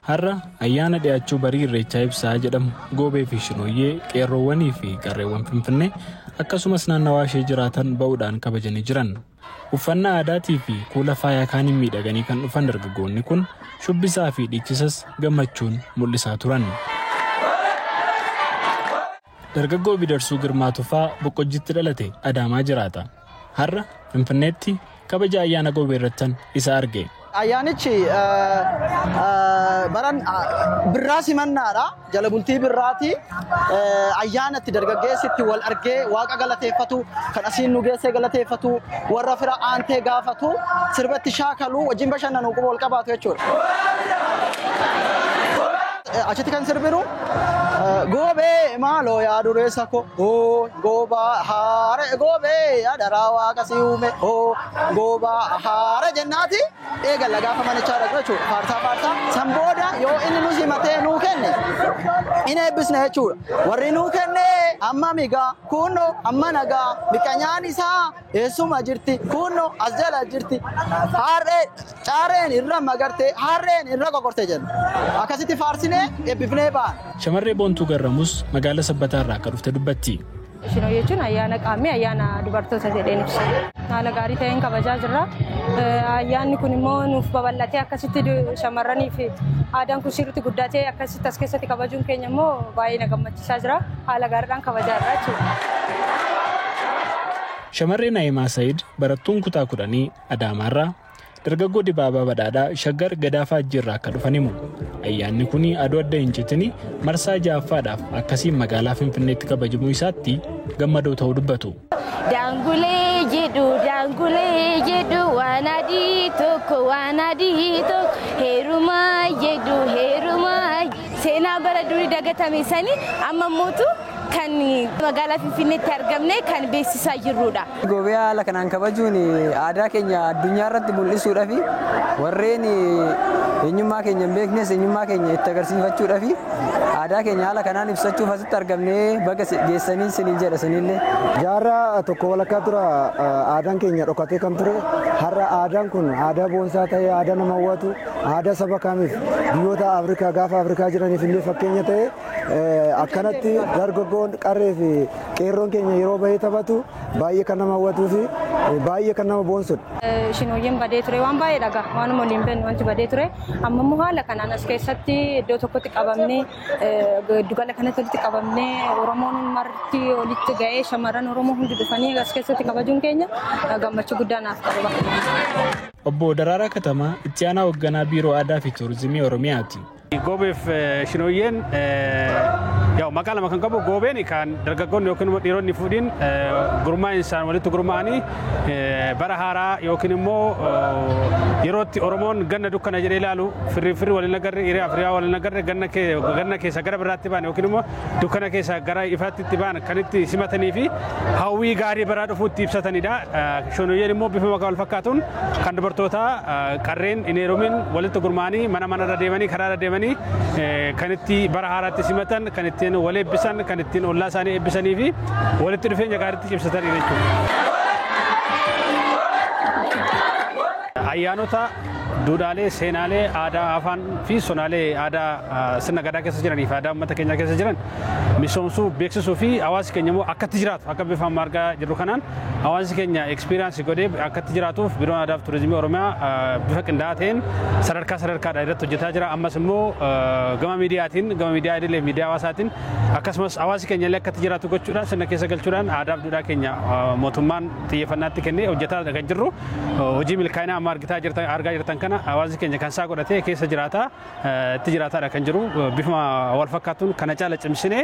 Har'a ayyaana dhiyaachuu barii Irreechaa ibsaa jedhamu Goobee fi Shinooyyee, qeerroowwanii fi qarreewwan Finfinnee akkasumas naannawaa ishee jiraatan ba'uudhaan kabajanii jiran. Uffannaa aadaatii fi kuula faayaa kaaniin miidhaganii kan dhufan dargaggoonni kun shubbisaa fi dhiichisas gammachuun mul'isaa turan. Dargaggoo Bidarsuu Girmaa Tufaa Boqqojjitti dhalate, Adaamaa jiraata. Har'a Finfinneetti kabaja ayyaana Goobee irrattan isa arge. Ayyaanichi baran birraa simannaadha. Jala bultii birraati. Ayyaana itti dargaggeessi itti wal argee Waaqa galateeffatu, kan asiin nu geessee galateeffatu, warra fira aantee gaafatu, sirba itti shaakalu, wajjin bashannanu, quba wal qabaatu jechuudha. Achitti kan sirbinu "Goobee maaloo yaa dureessa ko hoo goobaa haare, goobee yaa daraa Waaqa si uume hoo goobaa haare" jennaati eegalla gaafa manichaa dhaqnu jechuudha. Faarsaa faarsaa san booda yoo inni nu simatee nuu kenne in eebbisna jechuudha. Warri nuu kenne amma migaa kunno amma nagaa, miqanyaan isaa eessuma jirti, kunno as jala jirti, harree caareen irra magartee, harreen irra qoqorte jenna. Akkasitti faarsinee eebbifnee baana. Shamarree Boontuu Garramus magaalaa Sabbataa irraa akka dhufte dubbatti. Shinoo jechuun ayyaana qaammee, ayyaana dubartoota jedheen ibsa. Haala gaarii ta'een kabajaa jirra. Ayyaanni kun immoo nuuf babal'atee akkasitti shamarranii fi aadaan kun sirriitti guddatee akkasitti as keessatti kabajuun keenya immoo baay'ee na gammachiisaa jira. Haala gaariidhaan kabajaa jirra jechuudha. Shamarree Naa'imaa Sayid barattuun kutaa 10 Adaamaarraa, dargaggoo Dibaabaa Badhaadhaa Shaggar Gadaa Faajjiirraa akka dhufan himu. Ayyaanni kun aduu adda hin citini marsaa ja'affaadhaaf akkasiin magaalaa Finfinneetti kabajamuu isaatti gammadoo ta'uu dubbatu. Daangulee jedhu, daangulee jedhu, waan adii tokko, waan adii tokko, heerumaa jedhu, heerumaa. Seenaa bara durii dagatame sani amma mootu kan magaalaa Finfinneetti argamne kan beeksisaa jirrudha. Goobee haala kanaan kabajuun aadaa keenya addunyaa irratti mul'isuudhaaf, warreen eenyummaa keenya hin beeknes eenyummaa keenya itti agarsiifachuudhaaf, aadaa keenya haala kanaan ibsachuuf asitti argamnee baga geessanii isiniin jedha isinillee. Jaarraa tokko walakkaa tura aadaan keenya dhokatee kan ture. Har'a aadaan kun aadaa boonsaa ta'ee, aadaa nama hawwatu, aadaa saba kamiif, biyyoota Afrikaa, gaafa Afrikaa jiraniif illee fakkeenya ta'e, akkanatti dargaggoon qarree fi qeerroon keenya yeroo bahee taphatu baay'ee kan nama hawwatuu fi baay'ee kan nama boonsudha. Shinooyyeen badee ture, waan baay'ee dhagaa waanuma waliin beeknu wanti badee ture. Amma immoo haala kanaan as keessatti iddoo tokkotti qabamnee, giddugala kanatti walitti qabamnee, Oromoon marti walitti ga'ee, shamarran Oromoo hundi dhufanii as keessatti kabajuun keenya gammachuu guddaa naaf qaba. Obbo Daraaraa Katamaa itti aanaa hoogganaa Biiroo Aadaa fi Turizimii Oromiyaati. Goobeef Shinooyyeen yaa'u maqaa lama kan qabu. Goobeen kan dargaggoonni yookiin immoo dhiironni fuudhiin gurmaa'insaan walitti gurmaa'anii bara haaraa yookiin immoo yerootti Oromoon ganna dukkana jedhee ilaalu, firri firri waliin agarre, hiriyaa hiriyaa waliin agarre, ganna keessa gara biraatti ba'an yookiin immoo dukkana keessa gara ifaatti itti ba'an kan itti simatanii fi hawwii gaarii baraa dhufuutti ibsatanidha. Shinooyyeen immoo bifa maqaa wal fakkaatuun kan dubartoota qarreen hin heerumin walitti gurmaa'anii mana manarra deemanii, karaarra deemanii kan itti bara haaraatti simatan, kan ittiin wal eebbisan, kan ittiin ollaa isaanii eebbisanii fi walitti dhufeenya gaariitti cimsatanidha jechuudha. Ayyaanota duudhaalee, seenaalee, aadaa, afaan fi sonaalee aadaa sirna gadaa keessa jiranii fi aadaa uummata keenyaa keessa jiran misoomsuu, beeksisuu fi hawaasi keenya immoo akkatti jiraatu, akka bifa amma argaa jirru kanaan hawaasi keenya experience godhee akkatti jiraatuuf Biiroon Aadaa fi Turizimii Oromiyaa bifa qindaa'aa ta'een sadarkaa sadarkaadhaan irratti hojjetaa jira. Ammas immoo gama miidiyaatiin, gama miidiyaa idilee, miidiyaa hawaasaatiin, akkasumas hawaasi keenya illee akkatti jiraatu gochuudhaan, sirna keessa galchuudhaan aadaa fi duudhaa keenya mootummaan xiyyeeffannaatti kennee hojjetaa kan jirru. Hojii milkaa'ina amma argaa jirtan kana hawaasni keenya kan isaa godhatee keessa jiraataa, itti jiraataadha kan jiru. Bifuma wal fakkaatuun kana caala cimsinee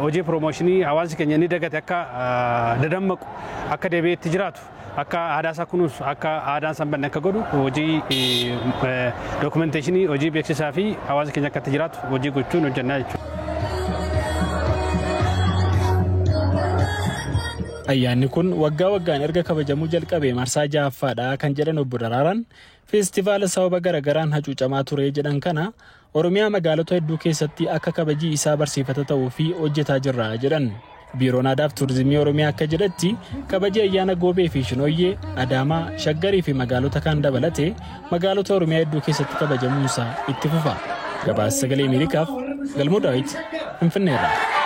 hojii promotion hawaasni keenya inni dagate akka dadammaqu, akka deebi'ee itti jiraatu, akka aadaa isaa kunuunsu, akka aadaan isaa hin badne akka godhu hojii documentation, hojii beeksisaa fi hawaasni keenya akka itti jiraatu hojii gochuun hojjannaa jechuudha. Ayyaanni kun waggaa waggaan erga kabajamuu jalqabee marsaa ja'affaadha kan jedhan Obbo Daraaraan, feestivaala sababa garaagaraan hacuucamaa ture jedhan kana Oromiyaa magaalota hedduu keessatti akka kabajii isaa barsiifata ta'uu fi hojjetaa jirra jedhan. Biiroon Aadaa fi Turizimii Oromiyaa akka jedhetti, kabaji ayyaana Goobee fi Shinooyyee Adaamaa, Shaggarii fi magaalota kaan dabalatee magaalota Oromiyaa hedduu keessatti kabajamuunsaa itti fufa. Gabaasa Sagalee Ameerikaaf Galmoo Daawit Finfinneerraa.